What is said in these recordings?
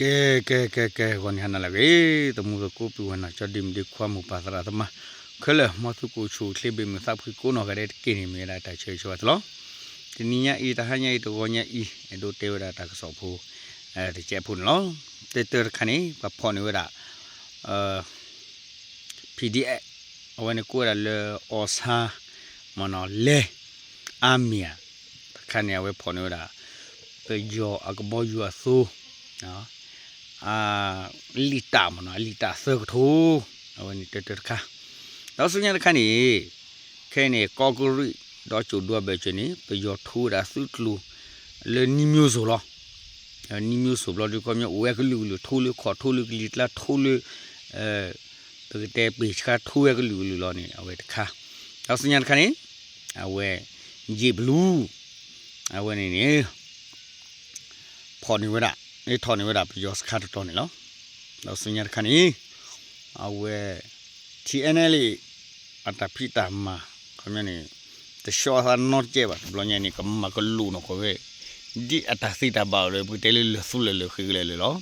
ကဲ ကဲ ကဲ ကဲ ဂီၤနံၤဟါနၤလၢအဂ့ၤ သမူသကိးပုၢ်ဝဲၢ်နီၢ်ကၠီ ဒ့မုၣ်ဒ့ခွါ မိၢ်ပၢ်သရၣ်သမါ ခဲလၢာ် မ်သုကအိၣ်ဆူၣ်အိၣ်ချ့ ဘၣ်မုာ်သးဖှံကိးနီၢ်ဂၤဒဲးတက့ၢ်န့ၣ် မ့ၢ်ဝဲဒၣ်တၢ်ဆၢဂ့ၤဆၢဝါသုလီၤ. တနံၤညါအံၤ တဟါညါအံၤ တဂီၤညါအံၤ အဲၣ်ဒိးတဲဝဲဒၣ်တၢ်ကစီၣ်ဖိ တကဲးဖိန့ၣ်လီၤ. တၢတၢတခါန့ၣ် ပှၤဖီၣ်န့ၢ်ဝဲဒၣ် PDF အဝဲန့ၣ်ကိးဝဲဒၣ်လၢ အီၣ်ဆါ မ့ၢ်နီၤ လဲ အါမံၤဧါ တခါန့ၣ် အဝဲဖီၣ်န့ၢ်ဝဲဒၣ် ပယီၤအကဘီယူၤအသိ လံာ်တၢ်မ့ၢ်နီၤ လံာ်တၢ်သၢကထိ အဝဲန့ၣ်တၢတၢတခါ ဒီးဆူညါတခါန့ၣ် ခဲအံၤန့ၣ် ကီးကရံၣ် ဒီးကၠိၣ်ဒိၣ်အဘၢၣ်စၢၤန့ၣ် ပယီၤထိဝဲဒၣ်သုးကျိၤ လၢနံၤမျိုးစုံလီၤ. နံၤမျိုးစုံဘျီဒုး ခီပညီအိၣ်ဝဲကလုာ်ကလုာ် ထိလၢခီၣ် ထိလၢကလံၤကျါ ထိလၢ ပကတဲပ့ၢ်ဆှါ ထိဝဲကလုာ်ကလုာ်လီၤန့ၣ် အဝဲတခါ ဒီးဆူညါတခါန့ၣ် အဝဲ ယ့ၣ်ဘလူး အဝဲန့ၣ်န့ၣ် ဖီၣ်န့ၢ်ဝဲဒၣ် ဟဲထီၣ်န့ၢ်ဝဲဒၣ်ပယီၤစခါတတီၤန့ၣ်လီၤ. ဒီးဆူညါတခါန့ၣ် အဝဲ TNLA အတၢ်ဖံးတၢ်မၤ ခီပညီန့ၣ် တဆှီအသးနီတကဲဘၣ် တဘျီညါန့ၣ် ကမၤကလူးနီၢ်ကီၢ်ဝဲ ဒ်အတၢ်သ့တၢ်ဘၣ်အီၤလၢ ပကတဲလၢလၢာ်သူလၢာ်လၢာ်ဃ့ကလဲာ်လၢာ်လီၤ.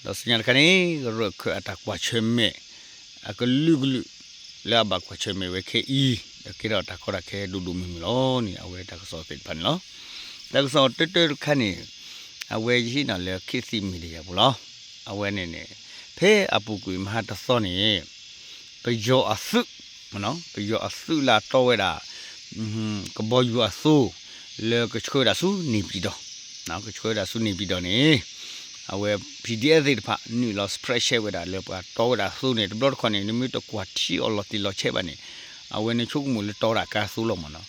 ဒီးဆူညါတခါန့ၣ် ကရၢၢ်ခၢၣ်အတၢ်ကွၢ်ဆၢၣ်မဲာ် အကလုာ်ကလုာ် လၢအဘၣ်ကွၢ်ဆၢၣ်မဲာ်ဝဲခဲအံၤ ဒီးကဲထီၣ်တၢ်ကီတၢ်ခဲဒိၣ်ဒိၣ်မုၢ်မုၢ်လီၤန့ၣ် အဝဲတၢ်ကစီၣ်သ့ၣ်တဖၣ်န့ၣ်လီၤ. တၢ်ကစီၣ်တၢတၢတခါန့ၣ် အဝဲယဟံးန့ၢ်လၢ ခေတ်သစ် Media ပူၤလီၤ. အဝဲန့ၣ်န့ၣ် ဖဲအပူၤကွံာ်မဟါတသီန့ၣ် ပယီၤအသုး ပယီၤအသုးလၢအတီဝဲဒၣ် ကဘီယူၤအသိ လၢကဆှၢဝဲဒၣ်ဆူန့ၣ်ပၠံၣ်တီၣ် ကဆှၢဝဲဒၣ်ဆူန့ၣ်ပၠံၣ်တီၣ်န့ၣ် အဝဲ PDF သ့ၣ်တဖၣ် နုာ်လီၤ spread share ဝဲဒၣ်လၢပှၤတီဝဲဒၣ်အသိန့ၣ် တဘျီတခီၣ်န့ၣ် နမ့ၢ်တကွၢ်ထံအီၤလီၤတံၢ်လီၤဆဲးဘၣ်န့ၣ် အဝဲန့ၣ်ဆိကမိၣ်လၢတီဝဲဒၣ်ကါသိလီၤမ့ၢ်နီၤ.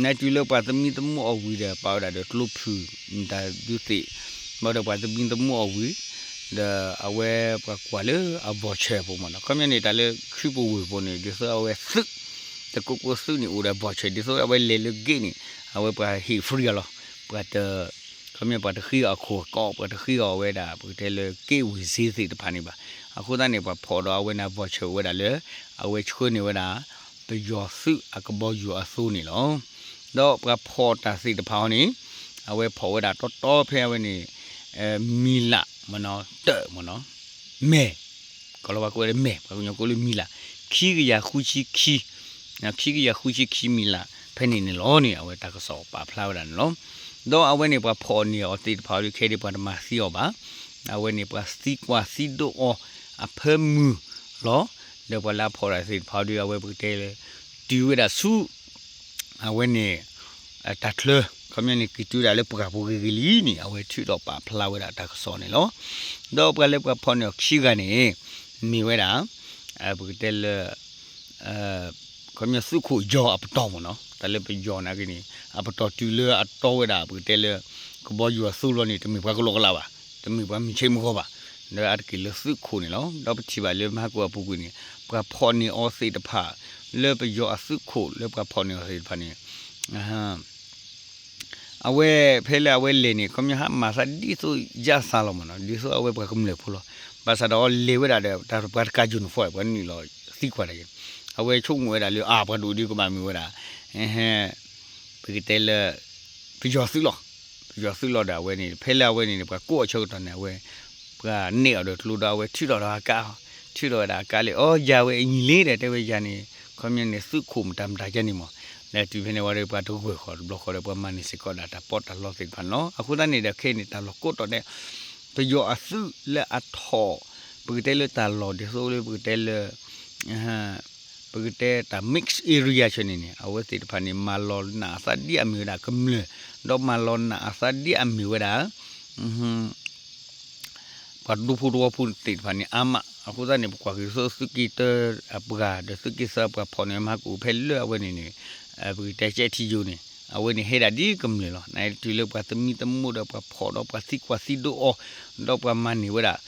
နတုၤလၢပှၤသမံသမိးအီၤဝံၤဒီး ပာ်ဝဲဒၣ်ဒီးကျိဖုၣ် တၢ်ဒုးသ့ၣ် ဘၣ်ဒီးပှၤသမံသမိးအီၤဝံၤ ဒီးအဝဲပှၤကွၢ်လၢအ voucher ဖိမ့ၢ်နီၤ. ခီပညီန့ၣ် တၢ်လၢခုပူၤဝ့ၢ်ဖိန့ၣ် ဒ်သိးအဝဲသုး တကိးကိးသုးန့ၣ် အိၣ်ဒီး voucher ဒ်သိးအဝဲလဲၤလၢ gate န့ၣ် အဝဲပှၤဟ့ၣ် free အီၤလီၤ. ပှၤတ ခီပညီပှၤတဃ့အီၤအခိၣ်အကီး ပှၤတဃ့အီၤဝဲဒၣ် ပကတဲလၢ က့ၣ်ဝံၤစ့သ့ၣ်တဖၣ်န့ၣ်ဘၣ်. အဃိသတးန့ၣ် ပှၤဖီၣ်ဒီးအဝဲန့ၣ် voucher ဝဲဒၣ်လၢ အဝဲဆှၢန့ၢ်ဝဲဒၣ် ပယီၤသုးအကဘီယူၤအသိန့ၣ်လီၤ. ဒီးပှၤဖီၣ်တၢ်သ့ၣ်တဖၣ်အီၤန့ၣ် အဝဲဖီၣ်ဝဲဒၣ်တီတီဖဲအဝဲန့ၣ် မံၤလၢ်မ့ၢ်နီၤ တၢၣ်မ့ၢ်နီၤ မဲၢ် ကီၢ်လီၤဝါကိးဝဲလၢမဲၢ် ပှၤကညီကိးလၢမံၤလၢ် ခံကယၤဃုဆံခံ ခံကယၤဃုဆံခံမံၤလၢ် ဖဲန့ၣ်န့ၣ်လီၤန့ၣ် အဝဲတၢ်ကစီၣ်ပာ်ဖျါဝဲဒၣ်န့ၣ်လီၤ. ဒီးအဝဲန့ၣ်ပှၤဖီၣ်န့ၢ်အီၤသ့ၣ်တဖၣ်ဒီး ခဲဒံးပှၤတမၤသံအီၤဘၣ်. အဝဲန့ၣ်ပှၤသံကွၢ်သံဒိးအီၤအဖၢမုၢ်လီၤ. ဒီးပှၤလၢအဖီၣ်တၢ်သ့ၣ်တဖၣ်ဒီး အဝဲပကတဲလၢ တုၤဝဲဒၣ်ဆူ အဝဲန့ၣ် တၢ်ချၢ ခီပညီန့ၣ် က့ၤတုၤဝဲဒၣ်လၢပှၢ်ပူၤဂ့ၤဂ့ၤလံန့ၣ် အဝဲထုးထီၣ်ပာ်ဖျါဝဲဒၣ်တၢ်ကစီၣ်န့ၣ်လီၤ. ဒီးပှၤလၢပှၤဖီၣ်န့ၢ်အီၤခံဂၤန့ၣ် မ့ၢ်ဝဲဒၣ် ပကတဲလၢ ခီပညီသုးခိၣ်ယီၤအပတီၢ်မ့ၢ်နီၤ တၢ်လၢပယီၤနာ်က့န့ၣ် အပတီၢ်တုၤလၢအတီဝဲဒၣ် ပကတဲလၢ ကဘီယူၤအသိလီၤန့ၣ် တမ့ၢ်ပှၤကလီကလီဘၣ်, တမ့ၢ်ပှၤမုၢ်ဆ့ၣ်မုၢ်ဂီၤဘၣ်, ဒီးအါတက့ၢ်လၢသုးခိၣ်န့ၣ်လီၤ. ဒီးပထံၣ်ဘၣ်လၢမဟါကိၣ်အပူၤကွံာ်န့ၣ် ပှၤဖီၣ်န့ၢ်အီၤသ့ၣ်တဖၣ် လၢပယီၤအသုးခိၣ်လၢပှၤဖီၣ်န့ၢ်အီၤသ့ၣ်တဖၣ်န့ၣ် အဝဲဖဲလၢအဝဲလဲၤန့ၣ် ခီပညီဟးမၤသးဒ်သိးယါသးလီၤမ့ၢ်နီၤ, ဒ်သိးအဝဲပှၤကမျၢၢ်ဖိလီၤ. ဘၣ်ဆၣ်ဒီးလဲၤဝဲဒၣ်ဒီး တၢ်ပှၤတကး uniform ပှၤနုာ်လီၤသံကွၢ်တၢ်ယဲ, အဝဲဆိကမိၣ်ဝဲဒၣ်လၢ အါ ပှၤဒိၣ်ဒုးကဘၣ်မ့ၢ်ဝဲဒၣ် ပကတဲလၢ ပယီၤသုးလီၤ. ပယီၤသုးလီၤဒီးအဝဲန့ၣ် ဖဲလၢအဝဲန့ၣ် ပှၤကိးအီၤဆၢကတီၢ်န့ၣ် အဝဲ ပှၤနဲၣ်အီၤဒီးကျိဒီးအဝဲထုးထီၣ်ဒီးအကါ, ထုးထီၣ်ဝဲဒၣ်အကါလၢ အီယၤဝဲအံၤလံဒီး တဲဝဲယၤန့ၣ် ခီပညီန့ၣ် သုးခိၣ်မတၤမတၤယဲန့ၣ်မ့ၢ်, လၢတုၤဖဲန့ၣ်ဝံၤဒီး ပှၤတဂၢၢ်ဃီတဘျီဃီဒီး ပှၤမၤန့ၢ်စ့ၢ်ကီးဒၣ်တၢ်ပီးတၢ်လီသ့ၣ်တဖၣ်န့ၣ်လီၤ. အဃိသတးန့ၣ်ဒီးခဲအံၤန့ၣ် တၢ်လီၢ်ကိးတီၢ်ဒဲး ပယီၤအသုးလၢအထီၣ် ပကတဲလၢတၢ်လီၢ်ဒ်သိးလၢပကတဲလၢ ပကတဲတၢ် mix area ဆၢန့ၣ်န့ၣ် အဝဲသ့ၣ်တဖၣ်န့ၣ် မၤလီၤနာ်အသးဒ်အမ့ၢ်ဝဲဒၣ်ကမျၢၢ်, ဒီးမၤလီၤနာ်အသးဒ်အမ့ၢ်ဝဲဒၣ် ပှၤဒူဖိသဝီဖိသ့ၣ်တဖၣ်န့ၣ် အါမး. အဃိသတးန့ၣ် ပကွၢ်က့ၤသိးသုးက့တၢအပှၤဒီးသုးက့သၢအပှၤဖီၣ်န့ၢ်မၤကူးဖဲလၢအဝဲန့ၣ်န့ၣ် ပကတဲကဲထံယိာ်န့ၣ် အဝဲန့ၣ်ဟဲဒၣ်ဒ်ကမျၢၢ်လီၤ. နတုၤလၢပှၤသမံသမိးဒီးပှၤဖီၣ်ဒီးပှၤသံကွၢ်သံဒိးအီၤ ဒီးပှၤမၤန့ၢ်ဝဲဒၣ်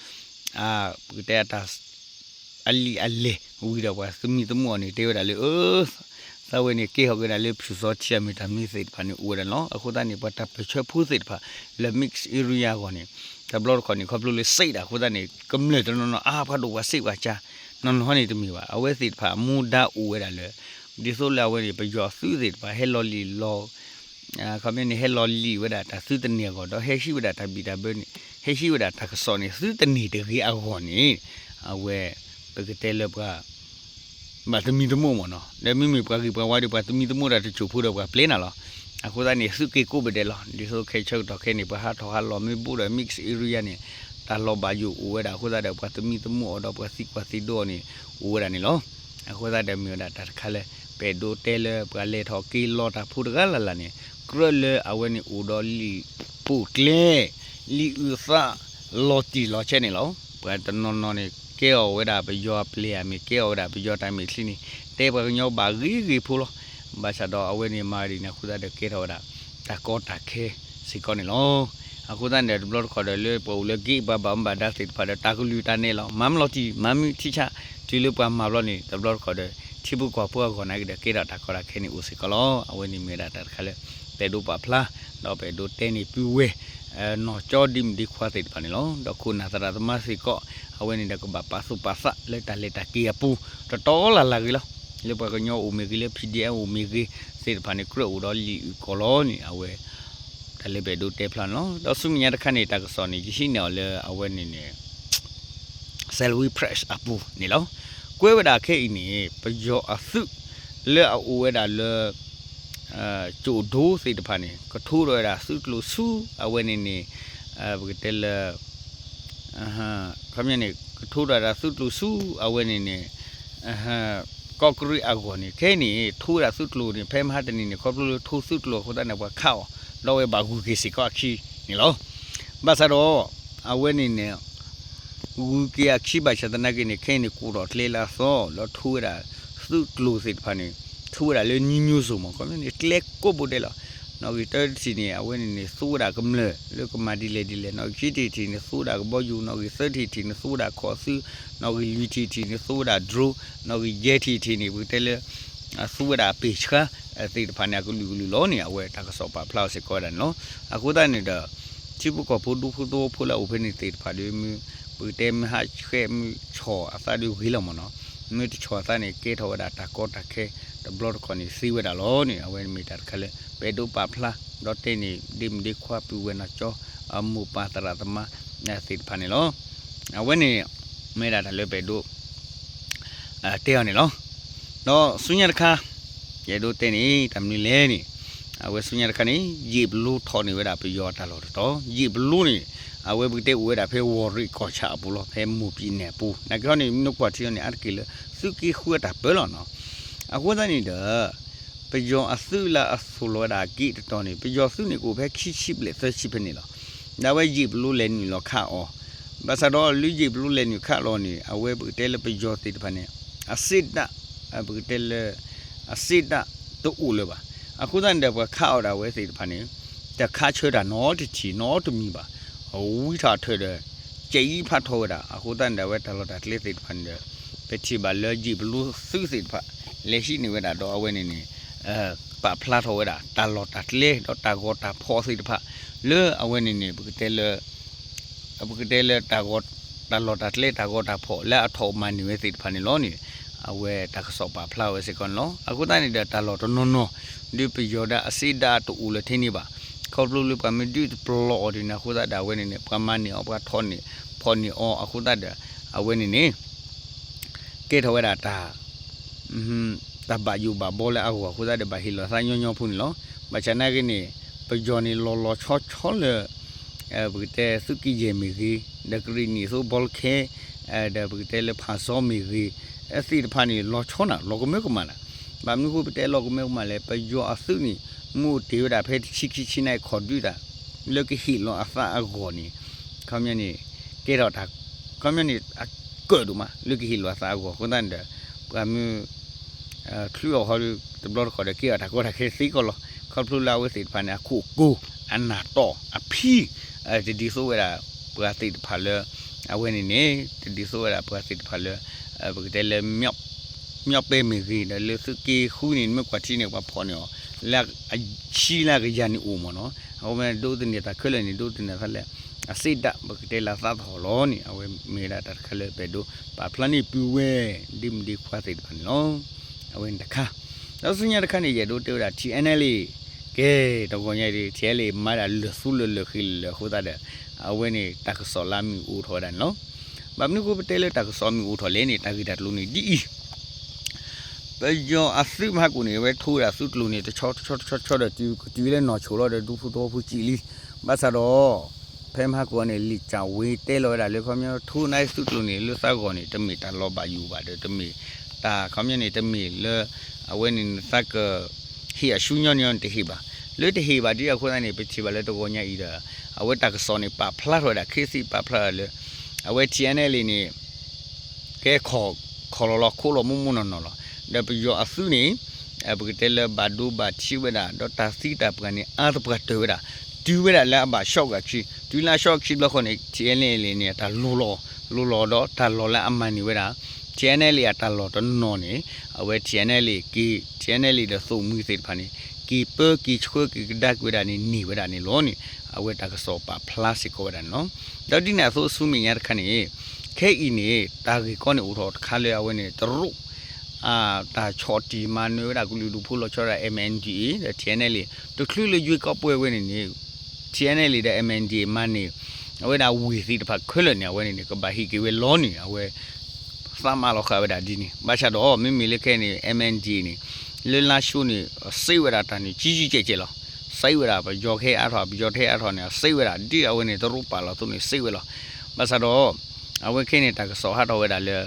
ပကတဲအတၢ် အလံာ်အလဲၢ်ဝံၤဒီးပှၤသမံသမိးအီၤန့ၣ် တဲဝဲဒၣ်လၢ အၢ သးဝဲန့ၣ် ကဲထီၣ်က့ၤဒၣ်လၢဖၠူၣ်စီထံအမ့ၢ်တၢ်မ့ၢ်သ့ၣ်တဖၣ်န့ၣ် အိၣ်ဝဲဒၣ်န့ၣ်လီၤ. အဃိသတးန့ၣ် ပှၤတၢ်ပၢၢ်ဆၢဖိသ့ၣ်တဖၣ် လၢ mix area အဂီၢ်န့ၣ် တဘျီတခီၣ်န့ၣ် ခီဖျိလၢစ့ဒၣ်အဃိသတးန့ၣ် ကမျၢၢ်တနီၤနီၤ အါ ပှၤဒိၣ်ပှၤစ့ပှၤကါ နီၢ်နီၢ်ဟီန့ၣ်တမ့ၢ်ဘၣ်. အဝဲသ့ၣ်တဖၣ်အမူဒါအိၣ်ဝဲဒၣ်လၢ ဒ်သိးလၢအဝဲန့ၣ် ပယီၤသုးသ့ၣ်တဖၣ် ဟဲလီၤလံၣ်လီၤ ခီပညီန့ၣ် ဟဲလီၤလံၣ်ဝဲဒၣ်တၢ်သုးသန့ၤအဂီၢ် ဒီးဟဲဟံးဝဲဒၣ်တၢ်ဘံၣ်တၢ်ဘၢန့ၣ် ဟဲဟံးဝဲဒၣ်တၢ်ကစီၣ်န့ၣ် သုတန့ၢ်တဂ့ၤအဂီၢ်န့ၣ် အဝဲ ပကတဲလၢပှၤ ဘၣ်သမံသမိးမ့ၢ်နီၤ, ဒီးမ့မ့ၢ်ပှၤဂ့ၤပှၤဝါဒီး ပှၤသမံသမိးတၢ်တစိၢ်ဖိဒီးပှၤပျဲနၤလီၤ. အဃိသတးန့ၣ် သုးက့ကိးပဒဲးလီၤ. ဒ်သိးခဲဆၢကတီၢ်ခဲအံၤန့ၣ် ပှၤဟးထီၣ်ဟးလီၤမ့ၢ်ဘူးဒီး mixed area န့ၣ် တၢ်လီၤဘၣ်ယိၣ်အိၣ်ဝဲဒၣ်အဃိသတးဒီး ပှၤသမံသမိးအီၤဒီးပှၤသံကွၢ်သံဒိးအီၤန့ၣ် အိၣ်ဝဲဒၣ်န့ၣ်လီၤ. အဃိသတးဒီးမ့ၢ်ဝဲဒၣ်တၢ်တခါလၢ ပအဲၣ်ဒိးတဲလၢပှၤလဲၤထီၣ်က့ၤလီၤတၢ်ဖိတဂၤလၢ်လၢ်န့ၣ် ကြၢးလၢအဝဲန့ၣ်အိၣ်ဒီးလံာ်ပိာ်ကျဲ လံာ်အုၣ်သး လီၤတံၢ်လီၤဆဲးန့ၣ်လီၤ. ပှၤတနီၤနီၤန့ၣ် ကဲအီၤဝဲဒၣ်ပယီၤအပျဲၢ်အမ့ၢ် ကဲအီၤဝဲဒၣ်ပယီၤတၢ်မဲာ်ချံန့ၣ် တဲပှၤကညီဘၣ်ဂ့ၤဂ့ၤဖိလီၤ. ဘၣ်ဆၣ်ဒီးအဝဲန့ၣ်မၤဒ်န့ၣ်အဃိသတးဒီးကဲထီၣ်ဝဲဒၣ် တၢ်ကီတၢ်ခဲစ့ၢ်ကီးန့ၣ်လီၤ. အဃိသတးန့ၣ်ဒီး တဘျီတခီၣ်ဒီးလၢပှၤအိၣ်လၢက့ဘၣ်ဘၣ်မူဘၣ်ဒါသ့ၣ်တဖၣ်ဒီး တၢ်ကလုၢ်တၢ်နဲၣ်လီၤ. မၤမ့ၢ်လီၤတံၢ် မၤမ့ၢ်ထံဆး တုၤလၢပှၤမၤဘျီန့ၣ် တဘျီတခီၣ်ဒီး ထံဖိကီၢ်ဖိအဂီၢ်နာ်က့ဒီး ကဲထီၣ်တၢ်ကီတၢ်ခဲန့ၣ်အိၣ်စ့ၢ်ကီးလီၤ. အဝဲန့ၣ်မ့ၢ်ဝဲဒၣ်တၢ်တခါလၢ ပအဲၣ်ဒိးပာ်ဖျါ ဒီးပအဲၣ်ဒိးတဲန့ၢ်ပုၢ်ဝဲၢ် နီၢ်ကၠီဒ်မုၣ်ဒ်ခွါသ့ၣ်တဖၣ်န့ၣ်လီၤ. ဒီးခိၣ်နၢ်သရၣ်သမါစ့ၢ်ကီး အဝဲန့ၣ်ဒီးကဘၣ်ပာ်သူၣ်ပာ်သးလၢတၢ်လဲၤတၢ်က့ၤအပူၤ တတီလၢ်လၢ်ဂ့ၤလီၤ. လၢပှၤကညီအိၣ်မ့ၢ်ဂ့ၤ လၢ P D F အိၣ်မ့ၢ်ဂ့ၤသ့ၣ်တဖၣ်န့ၣ် ကြၢးအိၣ်ဒီးလံာ်အုၣ်ကီၤလီၤန့ၣ် အဝဲ တၢ်လၢပအဲၣ်ဒိးတဲဖျါန့ၣ်လီၤ. ဒီးဆူမဲာ်ညါတခါန့ၣ် တၢ်ကစီၣ်န့ၣ် ယဟံးန့ၢ်အီၤလၢအဝဲန့ၣ်န့ၣ် Salween Press အပူၤန့ၣ်လီၤ. ကွဲးဝဲဒၣ်ခဲအံၤန့ၣ် ပယီၤအသုး လၢအအိၣ်ဝဲဒၣ်လၢ ကၠိၣ်ဒိသ့ၣ်တဖၣ်န့ၣ် ကထိဒီးဝဲဒၣ်သုးကျိၤဆူ အဝဲန့ၣ်န့ၣ် ပကတဲလၢ ခီပညီန့ၣ် ကထိဒီးဝဲဒၣ်သုးကျိၤဆူ အဝဲန့ၣ်န့ၣ် ကီးကရံးအဂီၢ်န့ၣ် ခဲအံၤန့ၣ် ထိဝဲဒၣ်သုးကျိၤန့ၣ် ဖဲမဟါတနံၤန့ၣ် ခီဖျိလၢထိသုးကျိၤအဃိသတးန့ၣ် ပှၤခးအီၤ ဒီးဝဲဘၣ်ဂုၤက့ၤစ့ၢ်ကီးအခံန့ၣ်လီၤ. ဘၣ်ဆၣ်ဒီး အဝဲန့ၣ်န့ၣ် ဂုၤက့ၤအခံဘၣ်ဆၣ်သနာ်က့န့ၣ် ခဲအံၤန့ၣ် ကိးထီၣ်ကျဲလၢအသီ လၢထိဝဲဒၣ်သုးကျိၤသ့ၣ်တဖၣ်န့ၣ် ထိဝဲဒၣ်လၢ new news မ့ၢ် ခီပညီန့ၣ် ကျဲကိးဘိဒဲးလီၤ. နီၣ်ဂံၢ်တၢတထံၣ်န့ၣ် အဝဲန့ၣ်န့ၣ် သူဝဲဒၣ်ကမျၢၢ် လၢကမၤဒ်လဲၣ်ဒ်လဲၣ်, နီၣ်ဂံၢ်ခံထံၣ်ထံၣ်န့ၣ် သူဝဲဒၣ်ကဘီယူၤ, နီၣ်ဂံၢ်သၢထံၣ်ထံၣ်န့ၣ် သူဝဲဒၣ်ခီၣ်သု, နီၣ်ဂံၢ်လွံၢ်ထံၣ်ထံၣ်န့ၣ် သူဝဲဒၣ် drone, နီၣ်ဂံၢ်ယဲၢ်ထံၣ်ထံၣ်န့ၣ် ပကတဲလၢ သူဝဲဒၣ်အပ့ၢ်ဆှါ သ့ၣ်တဖၣ်န့ၣ် အကလုာ်ကလုာ်လီၤန့ၣ် အဝဲတၢ်ကစီၣ်ပာ်ဖျါအီၤစ့ၢ်ကီးဝဲဒၣ်န့ၣ်လီၤ. အဃိသတးန့ၣ်ဒီး ထံဖိကီၢ်ဖိဒူဖိသဝီဖိလၢအအိၣ်ဖဲန့ၣ်သ့ၣ်တဖၣ်ဒီး မ့ၢ် ပကတဲမ့ၢ်ဟးဆှဲးမ့ၢ်ဆီၣ်အသးဒီးဂ့ၤလီၤမ့ၢ်နီၤ, မ့ၢ်တဆီၣ်အသးန့ၣ် ကဲထီၣ်ဝဲဒၣ်တၢ်ကီတၢ်ခဲ တဘျီတခီၣ်န့ၣ်သ့ဝဲဒၣ်လီၤန့ၣ် အဝဲမ့ၢ်တၢ်တခါလၢ ပအဲၣ်ဒိးပာ်ဖျါ ဒီးတဲန့ၢ်ဒ့မုၣ်ဒ့ခွါပုၢ်ဝဲၢ်နီၢ်ကၠီ အမိၢ်ပၢ်သရၣ်သမါ သ့ၣ်တဖၣ်န့ၣ်လီၤ. အဝဲန့ၣ် မ့ၢ်ဒၣ်တၢ်လၢပအဲၣ်ဒိး တဲအီၤန့ၣ်လီၤ. ဒီးဆူညါတခါ ယအဲၣ်ဒိးတဲန့ၣ် တၢ်မနုၤလဲၣ်န့ၣ် အဝဲဆူညါတခါန့ၣ် ယ့ၣ်ပလိထီၣ်န့ၢ်ဝဲဒၣ်ပယီၤတၢ်လီၢ်တတီၤ, ယ့ၣ်ပလိန့ၣ် အဝဲပကတဲအိၣ်ဝဲဒၣ်ဖဲဝီၤရ့ၣ်ကီၢ်ဆၣ်အပူၤလီၤ, ဖဲမိၢ်ပံၤနဲၣ်အပူၤ, နာ်က့ဟီန့ၣ် မ့ၢ်နကွၢ်ထံအီၤန့ၣ် အါတက့ၢ်လၢ သုးက့ဃုအတၢ်ပၢလီၤနီၤ. အဃိသတးန့ၣ်ဒီး ပယီၤအသုးလၢအသိၣ်လီၤဝဲဒၣ်အက့တတီၤန့ၣ် ပယီၤသုးန့ၣ်ကအိၣ်ဖဲခံဆံဘျဲၣ်သၢဆံဖဲန့ၣ်လီၤ. ဒီးအဝဲယ့ၣ်ပလိလဲၤနုာ်လီၤခးအီၤ, ဘၣ်ဆၣ်ဒီးလၢယ့ၣ်ပလိလဲၤနုာ်ခးလီၤန့ၣ် အဝဲပကတဲလၢပယီၤသ့ၣ်တဖၣ်န့ၣ် အစ့ဒၣ် ပကတဲလၢ အစ့ဒၣ်တအိၣ်လၢၤဘၣ်. အဃိသတးန့ၣ်ဒီး ပှၤခးအီၤဒၣ်ဝဲသ့ၣ်တဖၣ်န့ၣ် တခးဆၢတၢ်နီတထံၣ်နီတမံၤဘၣ်, ဝံထီၣ်အထၢၣ်ဒီး ကဲအံၤဖးထီဝဲဒၣ်. အဃိသတးန့ၣ်ဒီး အဝဲတၢ်လီၢ်တၢ်ကျဲသ့ၣ်တဖၣ်န့ၣ်ဒီး ပထံၣ်ဘၣ်လၢယ့ၣ်ပလိသုးသ့ၣ်တဖၣ် လဲၤဟံးန့ၢ်ဝဲဒၣ်ဒီးအဝဲန့ၣ်န့ၣ် ပာ်ဖျါထီၣ်ဝဲဒၣ် တၢ်လီၢ်တၢ်ကျဲ ဒီးတၢ်ဂီၤတၢ်ဖီၣ်သ့ၣ်တဖၣ် လၢအဝဲန့ၣ်န့ၣ် ပကတဲလၢ ပကတဲလၢ တၢ်လီၢ်တၢ်ကျဲ တၢ်ဂီၤတၢ်ဖီၣ်လၢအထီၣ်မၤန့ၢ်ဝဲသ့ၣ်တဖၣ်န့ၣ်လီၤန့ၣ် အဝဲတၢ်ကစီၣ်ပာ်ဖျါဝဲစ့ၢ်ကီးန့ၣ်လီၤ. အဃိသတးန့ၣ်ဒီး တၢ်လီၢ်တနီၤနီၤ ဒ်ပယီၤဒၣ်အစ့ဒၣ်တအိၣ်လၢထဲန့ၣ်ဘၣ်, ခီဖျိလၢပှၤမ့ၢ်ဒုးတပျီအီၤဒ်န့ၣ် အဃိသတးဒီးအဝဲန့ၣ်န့ၣ် ပှၤမၤန့ၢ်အီၤ ပှၤထီၣ်န့ၢ်ဖီၣ်န့ၢ်အီၤ အဃိသတးဒီး အဝဲန့ၣ်န့ၣ် ကဲထီၣ်ဝဲဒၣ်တၢ် တၢ်ဘၣ်ယိၣ်ဘၣ်ဘီလၢအဂီၢ်အဃိသတးဒီး ဘၣ်ဟ့ၣ်လီၤသးညီညီဖိန့ၣ်လီၤ. ဘၣ်ဆၣ်နာ်က့န့ၣ် ပယီၤန့ၣ်လီၤလီၤဆီဆီလၢ ပကတဲသုးက့ယဲၢ်မ့ၢ်ဂ့ၤ, ဒီးကရ့ၣ်နံၣ်အသိးဘီလ်ခဲ, ဒီးပကတဲလၢဖၣ်စီမ့ၢ်ဂ့ၤ, သ့ၣ်တဖၣ်န့ၣ် လီၤဆီနၤ လီၤကမၢကမၣ်နၤ. ဘၣ်မနုၤအဃိပတဲလီၤကမၢကမၣ်လဲၣ်, ပယီၤအသုးန့ၣ် မ့ၢ်အိၣ်တ့ၢ်ဝဲဒၣ်ဖဲတဆံခံဆံနံၣ်ခီၣ်ဒုးတၢ် လၢကဟ့ၣ်လီၤအသးအဂီၢ်န့ၣ် ခီပညီန့ၣ် ကဲထီၣ်တၢ် ခီပညီန့ၣ် အကၢၣ်ဒိၣ်မး လၢကဟ့ၣ်လီၤအသးအဂီၢ်အဃိသတးန့ၣ်ဒီး ပှၤမ့ၢ် ချုးအီၤဃီဒီး တဘျီတခီၣ်ဒီး ကဲအီၤတၢ်ကီတၢ်ခဲသ့ကီးလီၤ. ခီဖျိလၢအဝဲသ့ၣ်တဖၣ်န့ၣ် အခိၣ်အကိၤ အနၢ်တီၢ်အဖံ တဒ်သိးဝဲဒၣ် ပှၤသ့ၣ်တဖၣ်လၢ အဝဲန့ၣ်န့ၣ် တဒ်သိးဝဲဒၣ်ပှၤသ့ၣ်တဖၣ်လၢ ပကတဲလၢ မၠီၣ်ပဲမ့ၢ်ဂ့ၤ ဒီးလၢသုးက့ဃုန့ၣ် မ့ၢ်ကွၢ်ထံန့ၣ် ပှၤဖီၣ်န့ၢ်အီၤ လၢအဆံလၢအကယၤန့ၣ်အိၣ်မ့ၢ်နီၤ. အဝဲဒိးသန့ၤသးခဲလၢာ်န့ၣ် ဒိးသန့ၤသးလၢ အစ့ဒၣ် ပကတဲလၢအသးသဟီၣ်လီၤန့ၣ် အဝဲမ့ၢ်ဝဲဒၣ်တၢ်တခါလၢပအဲၣ်ဒိးပာ်ဖျါန့ၢ်ပုၢ်ဝဲၢ် ဒ့မုၣ်ဒ့ခွါသ့ၣ်တဖၣ်န့ၣ်လီၤ. အဝဲန့ၣ်တခါ ဒီးဆူညါတခါန့ၣ် ယအဲၣ်ဒိးတဲဝဲဒၣ် ထံၣ်အဲၣ်နဲလ့ၣ် ကဲ, တဂီၤညါအံၤ ထံအဲလ့ၣ်မၤဒၣ်လၢာ်သူလၢာ်လၢာ်ဃံလၢာ်လၢာ်အဃိသတးဒီး အဝဲန့ၣ်တၢ်ကစီၣ်လၢအမ့ၣ်အူအိၣ်ထီၣ်ဝဲဒၣ်န့ၣ်လီၤ. ဘၣ်မနုၤအဃိပတဲလၢတၢ်ကစီၣ်အမ့ၣ်အူအိၣ်ထီၣ်လဲၣ်န့ၣ် တၢ်ဂ့ၢ်တၢ်ကျိၤန့ၣ်ဒ်အံၤ ပယီၤအသုးမဟါကိၣ်န့ၣ် အဝဲထိဝဲဒၣ်သုးကျိၤန့ၣ် တဆီတဆီတဆီတဆီဒီး တုၤကတုၤလၢနီၢ်ဆိၣ်လီၤဒီး ဒူဖိသဝီဖိစံးလံ. ဘၣ်ဆၣ်ဒီး ဖဲမဟါကိၣ်န့ၣ် လံာ်စၢ်ဝ့ၤတဲလီၤဝဲဒၣ်လၢ ခီပညီထိန့ၢ်သုးကျိၤန့ၣ် လၢသးဂီၢ်န့ၣ် တမ့ၢ်တၢ်လီၤဘၣ်ယိၣ်ဘၣ်ဒီး တမ့ၢ်တၢ်ခီပညီန့ၣ် တမ့ၢ်လၢ အဝဲန့ၣ်န့ၣ်သးက ဟ့ၣ်အဆူညီန့ၣ် တဟ့ၣ်ဘၣ်. လၢတဟ့ၣ်ဘၣ်ဒ်အဃိသတးန့ၣ် ပထံၣ်ဘၣ်လၢတဂီၤညါအံၤဒီး အဝဲတၢ်ကစီၣ်န့ၣ် ပာ်ဖျါထီၣ်ဝဲဒၣ် ခ့သံပာ်ဖျါထီၣ်လၢ အဝဲ ထံအဲၣ်အဲၣ်လ့ၣ်န့ၣ် ကဲ ခီၣ်လီၤလီၤခိၣ်လီၤမူမူနီၢ်နီၢ်လီၤ. ဒီးပယီၤအသုးန့ၣ် ပကတဲလၢဘၣ်ဒိဘၣ်ထံးဝဲဒၣ် ဒီးတၢ်သံတၢ်ပှၢ်န့ၣ် အါသပှၢ်တၢၢ်ဝဲဒၣ် တုၤဝဲဒၣ်လၢအဘၣ်ဆီၣ်က့ၤခံ တုၤလၢအဆီၣ်က့ၤခံဘျီဃီန့ၣ် ထံအဲၣ်အဲၣ်လ့ၣ်န့ၣ် အတၢ်လိၣ်လီၤ လိၣ်လီၤဒီးတၢ်လီၢ်လၢအမၤန့ၢ်ဝဲဒၣ် ထံအဲၣ်အဲၣ်လ့ၣ်အတၢ်လီၢ်တနီၤန့ၣ် အဝဲ ထံအဲၣ်အဲၣ်လ့ၣ်က့ ထံအဲၣ်အဲၣ်လ့ၣ်ဒီးသိၣ်မှံသ့ၣ်တဖၣ်န့ၣ် က့ၤပၢက့ၤဆှၢက့ၤကဒါက့ၤဝဲဒၣ်န့ၣ် န့ၢ်ဝဲဒၣ်န့ၣ်လီၤန့ၣ် အဝဲတၢ်ကစီၣ်ပာ်ဖျါစ့ၢ်ကီးဝဲဒၣ်န့ၣ်လီၤ. ဒီးဒ်န့ၣ်အသိးဆူမဲာ်ညါတခါန့ၣ် ခဲအံၤန့ၣ် တၢ်ဂ့ၢ်ကီန့ၣ်အိၣ်ထီၣ်တခါလၢအဝဲန့ၣ် တရူး တၢ်ဆီၣ်တံၢ်မၤနၢၤဝဲဒၣ်ကလုာ်ဒူၣ်ဖိလီၤဆီဒၣ် MNDAA ဒီး ထံအဲၣ်အဲၣ်လ့ၣ် တချုးလၢယွ့ကီးပှဲၤဝဲန့ၣ်န့ၣ် ထံအဲၣ်အဲၣ်လ့ၣ်ဒီး MNDAA မၤန့ၢ် အဝဲဒၣ်ဝ့ၢ်သ့ၣ်တဖၣ်ခဲလၢာ်န့ၣ် အဝဲန့ၣ်န့ၣ် ကဘၣ်ဟ့ၣ်က့ၤဝဲလီၤန့ၣ် အဝဲ သးမၤလီၤဃာ်ဝဲဒၣ်ဒ်န့ၣ် ဘၣ်ဆၣ်ဒီး မ့မ့ၢ်လၢခဲအံၤန့ၣ် MNDAA န့ၣ် လၢလါၡိန့ၣ် စံးဝဲဒၣ်တၢ်န့ၣ် ကံကံကဲးကဲးလီၤ. စံးဝဲဒၣ် ပယီၤကဟဲအါထီၣ် ပယီၤတဟဲအါထီၣ်န့ၣ် စံးဝဲဒၣ် ဒ်အဝဲန့ၣ် တရူးပာ်လီၤအသိးန့ၣ် စံးဝဲလီၤ. ဘၣ်ဆၣ်ဒီး အဝဲခဲအံၤန့ၣ် တၢ်ကစီၣ်ဟးထီၣ်ဝဲဒၣ်လၢ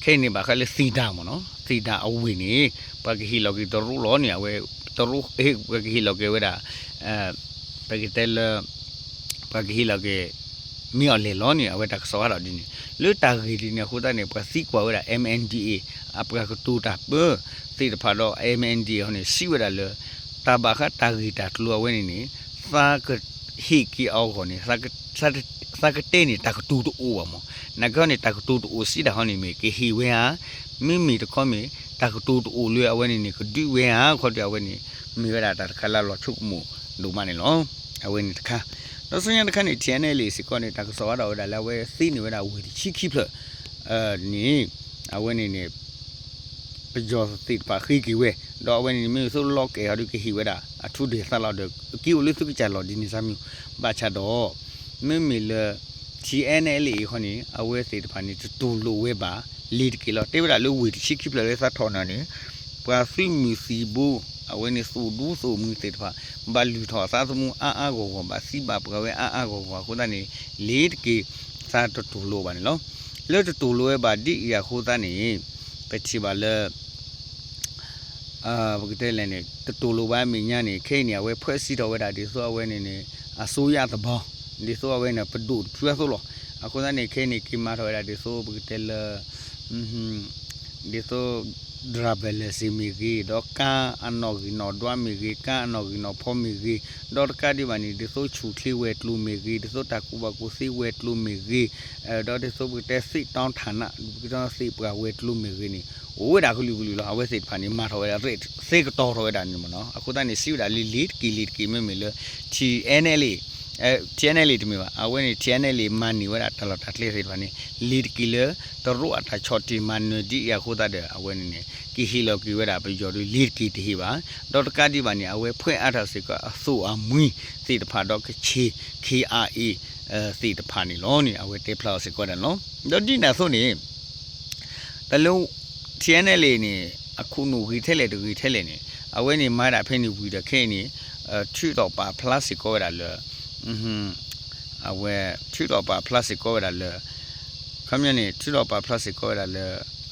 ခဲအံၤန့ၣ်ဘၣ်ဃးလၢသ့ၣ်ဒၣ်မ့ၢ်နီၤ သ့ၣ်ဒၣ်အဝ့ၢ်န့ၣ် ပှၤကဟ့ၣ်လီၤက့ၤတရူးလီၤန့ၣ် အဝဲ တရူး ပှၤကဟ့ၣ်လီၤက့ၤဝဲဒၣ် ပကတဲလၢ ပှၤကဟ့ၣ်လီၤက့ၤ မ့ၢ်အီၤလဲၣ်လီၤန့ၣ် အဝဲတၢ်ကစီၣ်ဟးထီၣ်ဒ်န့ၣ် လၢတၢ်ဂ့ၢ်ဒ်န့ၣ်အဃိသတးန့ၣ် ပှၤသံကွၢ်ဝဲဒၣ် MNDAA အပှၤကတိၤတၢ်ပၢသ့ၣ်တဖၣ်ဒီး MNDAA ဟီန့ၣ် စံးဝဲဒၣ်လၢ တၢ်ဘၣ်ဃးတၢ်ဂ့ၢ်တၢ်ကျိၤအဝဲန့ၣ်န့ၣ် သးကဟ့ၣ်က့ၤအီၤအဂီၢ်န့ၣ် သးကတဲန့ၣ် တၢ်ကတိၤတအိၣ်ဘၣ်မ့ၢ် နာ်က့န့ၣ် တၢ်ကတိၤတအိၣ်စံးတၢ်ဟီန့ၣ်မ့ၢ် ကဟ့ၣ်ဝဲဧါ, မ့မ့ၢ်တခီမ့ၢ် တၢ်ကတိၤတအိၣ်လၢအဝဲန့ၣ်န့ၣ် ကဒုးဝဲဧါ ခီဒီးအဝဲန့ၣ် မ့ၢ်ဝဲဒၣ်တၢ်တခါလၢအလီၤဆိကမိၣ်ဒိၣ်မးန့ၣ်လီၤ. အဝဲန့ၣ်တခါ ဒီးဆူညါတခါန့ၣ် ထံအဲၣ်အဲၣ်လ့ၣ်စ့ၢ်ကီးန့ၣ် တၢ်ကစီၣ်ဟးထီၣ်ဝဲဒၣ်လၢအဝဲသ့န့ၢ်ဝဲဒၣ်ဝ့ၢ်တဆံခံဖျၢၣ် န့ၣ် အဝဲန့ၣ်န့ၣ် ပယီၤသ့ၣ်တဖၣ်ဃ့က့ၤဝဲ ဒီးအဝဲန့ၣ်န့ၣ် မ့ၢ်သုးလီၤကဲၤဟီဒီးကဟ့ၣ်ဝဲဒၣ် အထူဒ့ၣ်သးလီၤဒီး က့ၤအိၣ်လၢသုးကစၢ်လီၢ်ဒ်န့ၣ်စၢ်မုၢ် ဘၣ်ဆၣ်ဒီး မ့မ့ၢ်လၢ ထံအဲၣ်အဲၣ်လ့ၣ်အံၤဃီန့ၣ် အဝဲသ့ၣ်တဖၣ်န့ၣ် တတူၢ်လိာ်ဝဲဘၣ် လ့ၤတက့ၢ်လီၤ. တဲဝဲဒၣ်လၢဝ့ၢ်တဆံခံဖျၢၣ်လၢသးထီၣ်နၤန့ၣ် ပှၤသုးမုၢ်သံၣ်ဘိ အဝဲန့ၣ်သိၣ်ဒူသိၣ်မှံသ့ၣ်တဖၣ် ဘၣ်လုၢ်ထီၣ်အသးသမူအါအါဂီၢ်ဂီၢ် ဘၣ်သံဘၣ်ပှၢ်ဝဲအါအါဂီၢ်ဂီၢ်အဃိသတးန့ၣ် လ့ၤတက့ၢ် သးတတူၢ်လိာ်ဘၣ်န့ၣ်လီၤ. လၢတတူၢ်လိာ်ဝဲဘၣ်ဒ်အံၤအဃိသတးန့ၣ် ပထံၣ်ဘၣ်လၢ ပကတဲလဲၣ်န့ၣ် တတူၢ်လိာ်ဘၣ်အမဲာ်ညါန့ၣ် ခဲအံၤန့ၣ် အဝဲဖှဲးစံးထီၣ်ဝဲဒၣ်ဒ်သိးအဝဲန့ၣ်န့ၣ် အစိုးရသဘော ဒ်သိးအဝဲန့ၣ် ပဒိၣ်တဖုအသိးလီၤ. အဃိသတးန့ၣ် ခဲအံၤန့ၣ် က့ၤမၤထီၣ်ဝဲဒၣ်ဒ်သိး ပကတဲလၢ ဒ်သိး ဒြၣ်ဘဲလဲၣ်စ့ၢ်မ့ၢ်ဂ့ၤ ဒီးကါအနီၣ်ဂံၢ်နီၣ်ဒွးမ့ၢ်ဂ့ၤ ကါအနီၣ်ဂံၢ်နီၣ်ဖီမ့ၢ်ဂ့ၤ ဒီးတကးဒံးဘၣ်န့ၣ် ဒ်သိးဆူၣ်ချ့ဝဲၤကျိၤမ့ၢ်ဂ့ၤ ဒ်သိးတၢ်ကူၣ်ဘၣ်ကူၣ်သ့ဝဲၤကျိၤမ့ၢ်ဂ့ၤ ဒီးဒ်သိးပကတဲသ့ၣ်တီထၣ်န ပကတဲသ့ၣ်ပှၢ်ဝဲၤကျိၤမ့ၢ်ဂ့ၤန့ၣ် အိၣ်ဝဲဒၣ်ကလုာ်ကလုာ်လီၤ. အဝဲသ့ၣ်တဖၣ်န့ၣ် မၤထီၣ်ဝဲဒၣ် သ့ကတီၤထီၣ်ဝဲဒၣ်န့ၣ်မ့ၢ်နီၤ. အဃိသတးန့ၣ် စံးဝဲဒၣ်လံ လ့ၤတက့ၢ်လ့ၤတက့ၢ် မ့မ့ၢ်လၢ ထံအဲၣ်အဲၣ်လ့ၣ် ထံအဲၣ်အဲၣ်လ့ၣ်တမ့ၢ်ဘၣ် အဝဲန့ၣ် ထံအဲၣ်အဲၣ်လ့ၣ် မၤန့ၢ်ဝဲဒၣ်တၢ်လီၢ်တၢ်ကျဲသ့ၣ်တဖၣ်န့ၣ် လ့ၤတက့ၢ်လၢ တရူးအတၢ်ဆီၣ်တံၢ်မၤနၢၤဒ်အံၤအဃိသတးဒီး အဝဲန့ၣ်န့ၣ် ကဟ့ၣ်လီၤက့ၤဝဲဒၣ်ပယီၤဒီးလ့ၤတက့ၢ်တဟ့ၣ်ဘၣ်. ဒီးတကးဒံးဘၣ်န့ၣ် အဝဲဖှဲးအါထီၣ်စ့ၢ်ကီးအသိၣ်အမှံသ့ၣ်တဖၣ်ဒီးကခ့ၣ် ခ့ၣ်အါအ့ သ့ၣ်တဖၣ်န့ၣ်လီၤန့ၣ် အဝဲတဲဖျါအီၤစ့ၢ်ကီးဒၣ်န့ၣ်လီၤ. ဒီးဒ်န့ၣ်အသိးန့ၣ် တၢ်လၢ ထံအဲၣ်အဲၣ်လ့ၣ်န့ၣ် အခိၣ်နူာ်ဂ့ၤထဲလဲၣ်တဂ့ၤထဲလဲၣ်န့ၣ် အဝဲန့ၣ်မၤဒၣ်ဖဲန့ၣ်ဝံၤဒီးခဲအံၤန့ၣ် ထုးထီၣ်ပာ်ဖျါစ့ၢ်ကီးဝဲဒၣ်လၢ အဝဲ ထုးထီၣ်ပာ်ဖျါစ့ၢ်ကီးဝဲဒၣ်လၢ ခီပညီန့ၣ် ထုးထီၣ်ပာ်ဖျါစ့ၢ်ကီးဝဲဒၣ်လၢ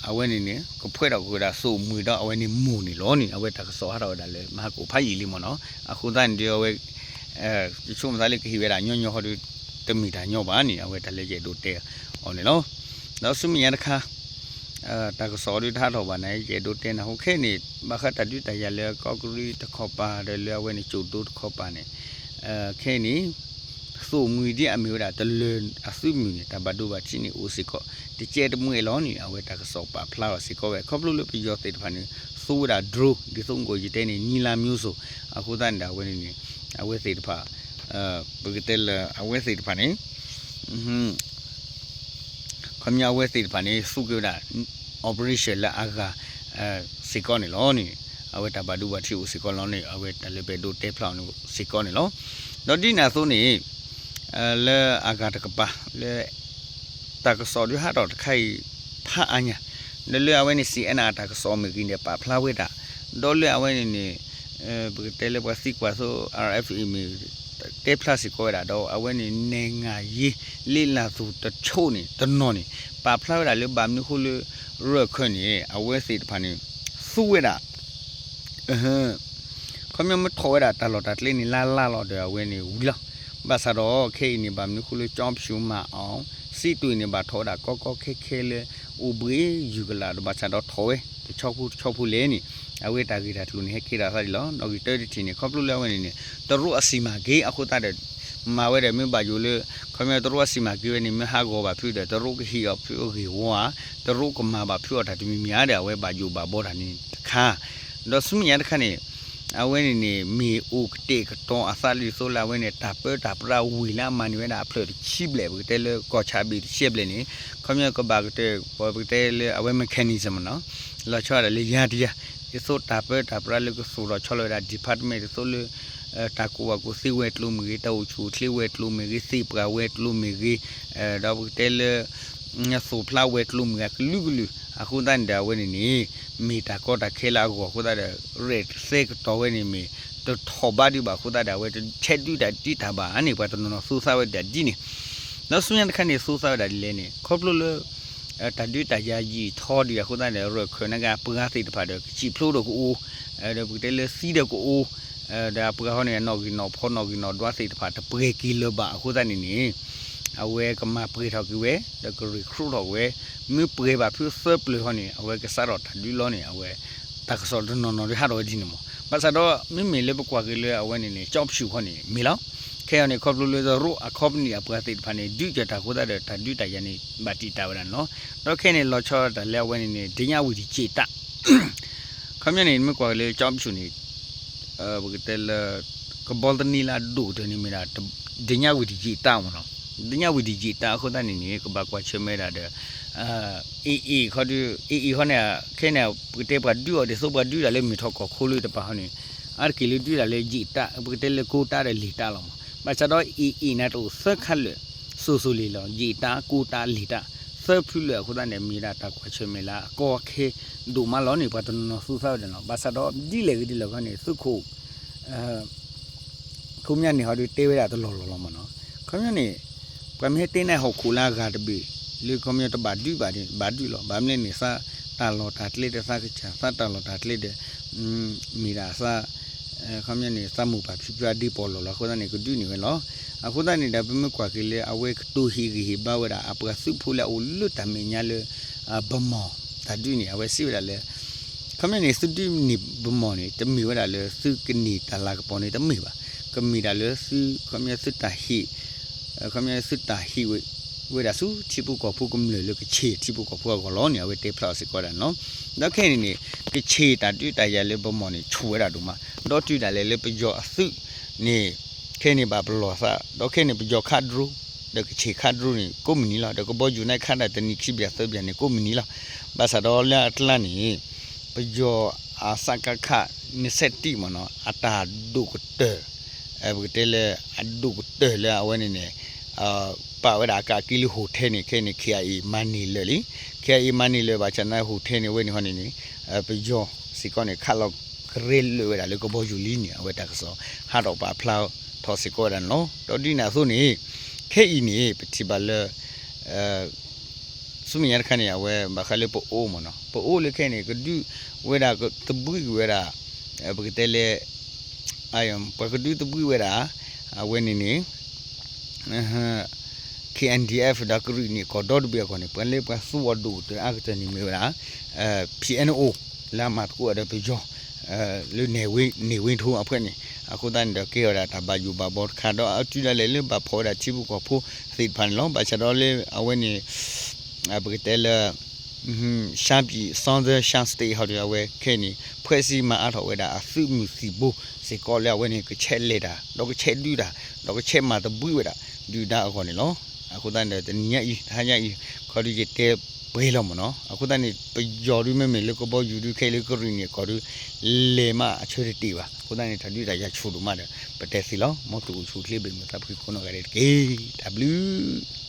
အဝဲန့ၣ်န့ၣ် ကဖှဲးထီၣ်က့ၤဝဲဒၣ်သိၣ်မှံဒီးအဝဲန့ၣ်မိၢ်န့ၣ်လီၤန့ၣ် အဝဲတၢ်ကစီၣ်ဟးထီၣ်ဝဲဒၣ်လၢမဟါကိၣ်ဖးယံာ်လံမ့ၢ်နီၤ. အဃိသတးန့ၣ်ဒီးအဝဲ ယဆိကမိၣ်သးလၢကဟ့ၣ်ဝဲဒၣ်ညီညီဃီဒီး တမ့ၢ်တၢ်ညီဘၣ်န့ၣ် အဝဲတၢ်လၢယအဲၣ်ဒိးတဲအီၤန့ၣ်လီၤ. ဒီးဆူမဲာ်ညါတခါ တၢ်ကစီၣ်ဒုးတဟးထီၣ်ဘၣ်န့ၣ် ယအဲၣ်ဒိးတဲနၢ်ဟူခဲအံၤန့ၣ် ဘၣ်ဃးတၢ်ဒုးတၢ်ယၤလၢကီၢ်ကရံတခီပၤဒီးလၢအဝဲန့ၣ်ကၠိၣ်ဒိတခီပၤန့ၣ် ခဲအံၤန့ၣ် သိၣ်မှံဒ်အမ့ၢ်ဝဲဒၣ်တလၢၤအသုးမုၢ်န့ၣ် တၢ်ဘၣ်ဒိဘၣ်ထံးန့ၣ်အိၣ်စ့ၢ်ကီး တကဲတမှဲလီၤန့ၣ် အဝဲတၢ်ကစီၣ်ပာ်ဖျါအီၤစ့ၢ်ကီးဝဲ ခီဖျိလၢပယီၤသ့ၣ်တဖၣ်န့ၣ် သူဝဲဒၣ် drone ဒ်သိးမ့ၢ်ကီးယတဲန့ၣ် နည်းလမ်းမျိုးစုံ အဃိသတးန့ၣ်ဒီးအဝဲန့ၣ်န့ၣ် အဝဲသ့ၣ်တဖၣ် ပကတဲလၢအဝဲသ့ၣ်တဖၣ်န့ၣ် ခီပညီအဝဲသ့ၣ်တဖၣ်န့ၣ် သူက့ၤဝဲဒၣ် operation လၢအဂၤ စ့ၢ်ကီးန့ၣ်လီၤန့ၣ် အဝဲတၢ်ဘၣ်ဒိဘၣ်ထံးအိၣ်စ့ၢ်ကီးလီၤန့ၣ် အဝဲတၢ်လၢပအဲၣ်ဒိးတဲဖျါအီၤန့ၣ်စ့ၢ်ကီးန့ၣ်လီၤ. ဒီးဒ်န့ၣ်အသိးန့ၣ် လၢအဂၤတကပၤလၢ တၢ်ကစီၣ်ဒုးဟးထီၣ်တခါအံၤ ဖးအါညါ ဒီးလၢအဝဲန့ၣ် စီၣ်အဲၣ်အဲၣ်အတၢ်ကစီၣ်မ့ၢ်ဂ့ၤန့ၣ် ပာ်ဖျါဝဲဒၣ် ဒီးလၢအဝဲန့ၣ်န့ၣ် ပကတဲလၢပှၤသံကွၢ်သိ R F A မ့ၢ် တဲဖျါစ့ၢ်ကီးဝဲဒၣ် ဒီးအဝဲန့ၣ် နဲၣ်ငၤယ့ လ့လၢ်သူၣ်တဆိးန့ၣ် တနီၤန့ၣ် ပာ်ဖျါဝဲဒၣ်လၢဘၣ်မနုၤအဃိလၢ ရၢၢ်ခၢၣ်န့ၣ် အဝဲသ့ၣ်တဖၣ်န့ၣ် သူဝဲဒၣ် ခီပညီမ့ၢ်ထီၣ်ဝဲဒၣ်တၢ်လီၢ်တၢ်ကျဲန့ၣ် လၢ်လၢ်လီၤဒီးအဝဲန့ၣ်ဝံၤလီၤ. ဘၣ်ဆၣ်ဒီးခဲအံၤန့ၣ် ဘၣ်မနုၤအဃိလၢ ကၠီဖၠူၤမၤအီၤ စံးတွ့ၣ်န့ၣ် ဘၣ်ထီၣ်ဝဲဒၣ်ကီကီခဲခဲလၢ အိၣ်ဘှံးယုၢ်ကလာ်ဒီး ဘၣ်ဆၣ်ဒီးထီၣ်ဝဲ တဆီဖိတဆီဖိလဲၣ်န့ၣ် အဝဲတၢ်ဂ့ၢ်တၢ်ကျိၤန့ၣ် ဟဲကဲထီၣ်အသးဒ်လီၤ. နီၣ်ဂံၢ်တၢတထံၣ်န့ၣ် ခီဖျိလၢအဝဲန့ၣ်န့ၣ် တရူးအစံၣ်မၤက့ၤအဃိသတးဒီး မၤဝဲဒီးမ့ၢ်ဘၣ်ယိၣ်လၢ ခီပညီတရူးအစံၣ်မၤက့ၤဝဲန့ၣ် မ့ၢ်ဟးဂီၤဘၣ်ဖုဒီး တရူးကဟ့ၣ်အီၤဖုအဂ့ၢ်ဝီဧါ, တရူးကမၤဘၣ်ဖုအီၤတၢ်တမံၤမံၤဧါဒီး အဝဲဘၣ်ယိၣ်ဘၣ်ဘီတၢ်န့ၣ်တခါ ဒီးဆူမဲာ်ညါတခါန့ၣ် အဝဲန့ၣ်န့ၣ် မ့ၢ်အိၣ်ကတဲာ်ကတီၤအသးဒ်သိးလၢအဝဲန့ၣ် တၢ်ပၢတၢ်ပြးဝံၤလၢအမၤန့ၢ်ဝဲဒၣ်အဖျၢၣ်တဆံဘျဲၣ် ပကတဲလၢကီၢ်ဆၣ်ဘ့ၣ်တဆံဘျဲၣ်န့ၣ် ခီပညီကဘၣ်ကတၢၢ် ပကတဲလၢအဝဲ mechanism နီၤ လီၤဆီဒၣ်တၢ်လၢယၤတယၤ ဒ်သိးတၢ်ပၢတၢ်ပြးလၢကသိၣ်ထီၣ်ဆီလီၤဝဲဒၣ် department ဒ်သိးလၢ တၢ်ကူၣ်ဘၣ်ကူၣ်သ့ဝဲၤကျိၤမ့ၢ်ဂ့ၤ, တၢ်အိၣ်ဆူၣ်အိၣ်ချ့ဝဲၤကျိၤမ့ၢ်ဂ့ၤ, သ့ၣ်ပှၢ်ဝဲၤကျိၤမ့ၢ်ဂ့ၤ, ဒီးပကတဲလၢ သိၣ်ဖျါဝဲၤကျိၤမ့ၢ်ဂ့ၤ အကလုာ်ကလုာ် အဃိသတးန့ၣ်ဒီး အဝဲန့ၣ်န့ၣ် မ့ၢ်တၢ်ကီတၢ်ခဲလၢအဂီၢ်အဃိသတးဒီး ရဲၣ်တသဲကတီၤဝဲန့ၣ်မ့ၢ် တထီၣ်ဘးဒံးဘၣ်အဃိသတးဒီး အဝဲတဆဲးဒုးတၢ်ဒုးတၢ်ဘၣ်န့ၣ် ပှၤတနီၤနီၤသူသးဝဲဒၣ်ဒ်န့ၣ် ဒီးဆူညါတခါန့ၣ် သူသးဝဲဒၣ်ဒ်လဲၣ်န့ၣ် ခီဖျိလၢ တၢ်ဒုးတၢ်ယၤယံာ်ထီဒံးအဃိသတးန့ၣ် ရၢၢ်ခၢၣ်န့ၣ်က့ၤ အပှၤသ့ၣ်တဖၣ်ဒီး ကစံၣ်ဖျိဒီးကအိၣ်, ဒီးပကတဲလၢသံဒီးကအိၣ်, ဒီးအပှၤဃီန့ၣ် အနီၣ်ဂံၢ်နီၣ်ဖီနီၣ်ဂံၢ်နီၣ်ဒွးသ့ၣ်တဖၣ် တပှဲၤက့ၤလၢၤဘၣ်အဃိသတးန့ၣ်န့ၣ် အဝဲကမၤပှဲၤထီၣ်က့ၤဝဲ ဒီးကရ့ၣ်ခြိးထီၣ်ဝဲ, မ့ၢ်ပှဲၤဘၣ်ဖုသၢပျၢၤဃီန့ၣ် အဝဲကစးထီၣ်တၢ်ဒုးလီၤန့ၣ် အဝဲ တၢ်ကစီၣ်တနီၤနီၤဒုးဟးထီၣ်ဝဲဒ်န့ၣ်မး. ဘၣ်ဆၣ်ဒီး မ့မ့ၢ်လၢပကွၢ်က့ၤလၢအဝဲန့ၣ်န့ၣ် ကၠီဖၠူၣ်ဃီန့ၣ် မ့ၢ်လီၤ. ခဲအံၤန့ၣ် ခီဖျိလၢတရူးအ company အပှၤသ့ၣ်တဖၣ်န့ၣ် ဒုးကတၢၢ်အဃိသတးဒီး တၢ်ဒုးတၢ်ယၤန့ၣ် ဘၣ်တံာ်တာ်ဝဲဒၣ်န့ၣ်လီၤ. ဒီးခဲအံၤန့ၣ် လီၤဆီဒၣ်တၢ်လၢအဝဲန့ၣ်န့ၣ် ဒညဝံၤတံၢ်က့ၤတၢ် ခီပညီန့ၣ် မ့ၢ်ကွၢ်က့ၤလၢကၠီဖၠူၣ်န့ၣ် ပကတဲလၢ ကဘီသန့လၢအဒိၣ်ကတၢၢ်န့ၣ်မ့ၢ်ဒၣ် ဒညဝံၤတံၢ်က့ၤတၢ်မ့ၢ်နီၤ. ဒညဝံၤတံၢ်က့ၤတၢ်အဃိသတးန့ၣ်န့ၣ် ကဘၣ်ကွၢ်ဆၢၣ်မဲာ်ဒၣ်ဒီး AA ခီဒုး AA ခီန့ၣ် ခဲန့ၣ် ပကတဲပှၤဒုးအီၤဒ်သိး ပှၤဒုးတၢ်လၢမုၢ်ထီၣ်ကီၢ်ခိၣ်လၢတပၤဃီန့ၣ် အါတက့ၢ်လၢဒုးတၢ်လၢယံာ်တၢ် ပကတဲလၢကိးတၢ်ဒီးလံာ်တၢ်လီၤမး. ဘၣ်ဆၣ်ဒီး AA န့ၣ်တအိၣ်သၢခါလၢာ် စိၤစိၤလ့ၤလီၤ. ယံာ်တၢ် ကိးတၢ် လံာ်တၢ် သၢဖုလၢာ်အဃိသတးန့ၣ် မ့ၢ်ဒၣ်တၢ်ကွၢ်ဆၢၣ်မဲာ်လၢအကီအခဲဒိၣ်မးလီၤန့ၣ် ပှၤတနီၤနီၤသူသးဝဲဒၣ်လီၤ. ဘၣ်ဆၣ်ဒီးဒ်လဲၣ်ဂ့ၤဒ်လဲၣ်ဂ့ၤန့ၣ် သုးခိၣ် ခိၣ်မၠၣ်န့ၣ် ဟီဒုးတဲဝဲဒၣ်တလီၢ်လီၢ်လီၤမ့ၢ်နီၤ. ခီပညီန့ၣ် ပှၤမ့ၢ်ဟဲတဲနၤဟီၣ်ခိၣ်လၢအဂၤတဘ့ၣ် လၢခီပညီတဘၣ်ဒုးဘၣ်ဒုး ဘၣ်ဒုးလီၤ. ဘၣ်မနုၤလဲၣ်န့ၣ် သးတၢ်လီၢ်တၢ်ကျဲဒီးသးကစၢ် သးတၢ်လီၢ်တၢ်ကျဲဒီး မ့ၢ်ဒၣ်သး ခီပညီန့ၣ် သးမိၢ်ပၢ်ဖံဖုအဒ့ပီၢ်လီၢ်လီၤ. အဃိသတးန့ၣ် ကဒုးန့ၢ်ဝဲလီၤ. အဃိသတးန့ၣ်ဒီး ပမ့ၢ်ကွၢ်က့ၤလၢ အဝဲကတိၤဟ့ၣ်ဂံၢ်ဟ့ၣ်ဘါဝဲဒၣ် အပှၤသုးဖိလၢအအိၣ်လၢတၢ်မဲာ်ညါလၢ ဗန်းမော် တၢ်ဒုးန့ၣ် အဝဲစံးဝဲဒၣ်လၢ ခီပညီန့ၣ် သုဒုးန့ၢ်ဗန်းမော်န့ၣ် တမ့ၢ်ဝဲဒၣ်လၢသုကန့ၢ်တၢ်လၤကပီၤန့ၣ် တမ့ၢ်ဘၣ်. ကမ့ၢ်ဒၣ်လၢသု ခီပညီသုတၢ်ဟ့ၣ် ခီပညီသုတၢ်ဟ့ၣ်ဝဲ ဝဲဒၣ်ဆူထံဖိကီၢ်ဖိကမျၢၢ်လၢကဆ့ၣ်ထံဖိကီၢ်ဖိအဂီၢ်လီၤန့ၣ် အဝဲတဲဖျါအီၤစ့ၢ်ကီးဝဲဒၣ်န့ၣ်လီၤ. ဒီးခဲအံၤန့ၣ်န့ၣ် ကဆ့ၣ်တၢ်ဒုးတၢ်ယၤလၢဗန်းမော်န့ၣ် ဆူၣ်ဝဲဒၣ်ဒိၣ်မး ဒီးတုၤဒၣ်လဲာ်လၢပယီၤအသုးန့ၣ် ခဲအံၤန့ၣ်ဘၣ်ပလီၢ်သး ဒီးခဲအံၤန့ၣ် ပယီၤခး drone ဒီးကဆ့ၣ်ခး drone န့ၣ် ကိးမုၢ်နံၤလီၤ. ဒီးကဘီယူၤန့ၣ်ခးဒၣ်တနံၤခံဘျဲၣ်သၢဘျဲၣ်န့ၣ် ကိးမုၢ်နံၤလီၤ. ဘၣ်ဆၣ်ဒီးလၢအကျါန့ၣ် ပယီၤအ စကခ နစဲးတံမ့ၢ်နီၤ အတၢ်ဒိၣ်ကတၢၢ် ပကတဲလၢ အဒိၣ်ကတၢၢ်လၢအဝဲန့ၣ်န့ၣ် ပာ်ဝဲဒၣ်အကးက့ၤလၢ hotel န့ၣ် ခဲအံၤန့ၣ် KIA မၤန့ၢ်လၢာ်လံ. KIA မၤန့ၢ်လၢာ်ဘၣ်ဆၣ်န့ၣ် hotel န့ၣ် အဝဲန့ၣ်ဟီန့ၣ်န့ၣ် ပယီၤစ့ၢ်ကီးန့ၣ် ခးလီၤကရဲလၢာ်ဝဲဒၣ်လၢကဘီယူၤလံန့ၣ် အဝဲတၢ်ကစီၣ်ဟးထီၣ်ပာ်ဖျါထီၣ်စ့ၢ်ကီးဝဲဒၣ်န့ၣ်လီၤ. ဒီးဒ်န့ၣ်အသိးန့ၣ် ခဲအံၤန့ၣ် ပထံၣ်ဘၣ်လၢ ဆူမဲာ်ညါတခါန့ၣ် အဝဲဘၣ်ဃးလၢပအိၣ်မ့ၢ်နီၤ ပအိၣ်လၢခဲအံၤန့ၣ် ကဒုးဝဲဒၣ် သဘှံးက့ၤဝဲဒၣ် ပကတဲလၢ ပှၤကဒုးသဘှံးဝဲဒၣ် အဝဲန့ၣ်န့ၣ် KNDF ဒီးကရံၣ်နံၣ်ကီၢ်ဒီတဘ့ၣ်အဂီၢ်န့ၣ် ပှၤလၢပှၤသူအီၤဒိၣ်ကတၢၢ်အါကတၢၢ်န့ၣ်မ့ၢ်ဝဲဒၣ် PNO လၢအမၤသကိးဒီးပယီၤ လၢ နေဝင်း နေဝင်းထိုး အဖွဲ့န့ၣ် အဃိသတးန့ၣ်ဒီး ကဲဝဲဒၣ်တၢ်ဘၣ်ယိၣ်ဘၣ်ဘီတခါ ဒီးအတုၤဒၣ်လဲာ်လၢဘၣ်ဖီၣ်ဝဲဒၣ်ထံဖိကီၢ်ဖိသ့ၣ်တဖၣ်န့ၣ်လီၤ. ဘၣ်ဆၣ်ဒီးလၢအဝဲန့ၣ် ပကတဲလၢ ရှမ်းပြည် Southern Shan State ဟီဒီး အဝဲခဲအံၤန့ၣ် ဖွဲ့စည်းမၤအါထီၣ်ဝဲဒၣ်အသုးမုၢ်သံၣ်ဘိစ့ၢ်ကီးလၢအဝဲန့ၣ် ကဆဲးလဲၤတၢ် ဒီးကဆဲးဒုးတၢ် ဒီးကဆဲးမၤသဘှံးဝဲဒၣ် ဒုၣ်ဒါအဂီၢ်န့ၣ်လီၤ. အဃိသတးန့ၣ်ဒီး တနံၤညါအံၤ တဟါညါအံၤ ခီဒီးယတဲ ပှဲၤလီၤမ့ၢ်နီၤ. အဃိသတးန့ၣ် ပယီၤဒုးမ့မ့ၢ်လၢကဘီယူၤဒုး ခဲအံၤလၢကရံၣ်နံၣ်အကီၢ်ဒုး လဲၤမးအဆၢတတ့ၢ်ဘၣ်. အဃိသတးန့ၣ် တၢ်ဒုးတၢ်ယၤဆူၣ်ဒိၣ်မးဒီး ပတဲသ့လီၤ. မ်သုအိၣ်ဆူၣ်အိၣ်ချ့ဘၣ် မုာ်သးဖှံခိၣ်နၢ်ဂၤဒဲးတက့ၢ်. တၢ်ဘျုး